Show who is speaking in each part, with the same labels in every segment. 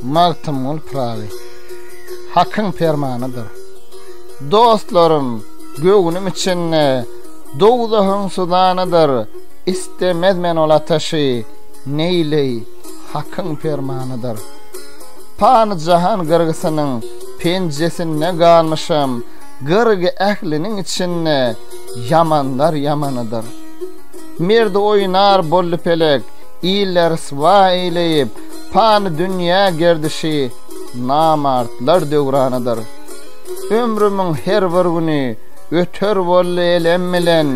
Speaker 1: Magtymguly Pyragy. Hakyň permanydyr. Dostlarym, göwnüm içinde dowzahyň suzanydyr, Istemez men ol ataşy, neýleý, Hakyň permanydyr. Pany jahan gyrgysynyň penjesinde galmyşam, Gyrgy ähliniň içinde ýamanlar ýamanydyr. Merdi oýnar boldy pelek, iller ryswa eýleýip, Pany dünýä gerdişi namartlar döwranydyr. Ömrümiň her bir güni öter boldy elem bilen,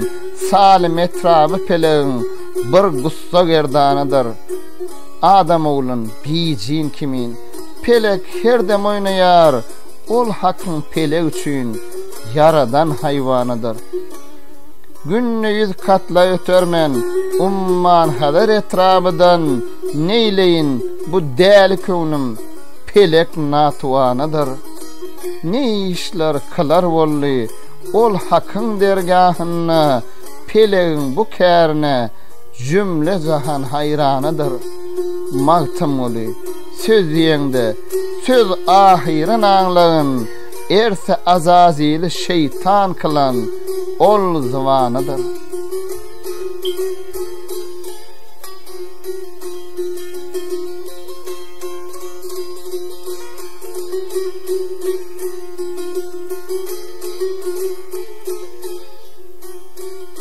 Speaker 1: Salym etraby pelegiň bir gussa gerdanydyr. Adam oglun bijin kimin pelek her dem oýnaýar, Ol Hakyň pelek üçin ýaradan haýwanydyr. Günde ýüz katla ötermen, Umman Hazar etrabydan, Neýleýin, bu däli köwnüm pelek natuwanydyr. Ne işler kylar boldy, ol Hakyň dergahynda, Pelegiň bu kärine jümle-jahan haýranydyr. Magtymguly, söz diýeňde, söz ahyryn aňlagyn, Erse Azazili şeýtan kylan ol zybanydyr.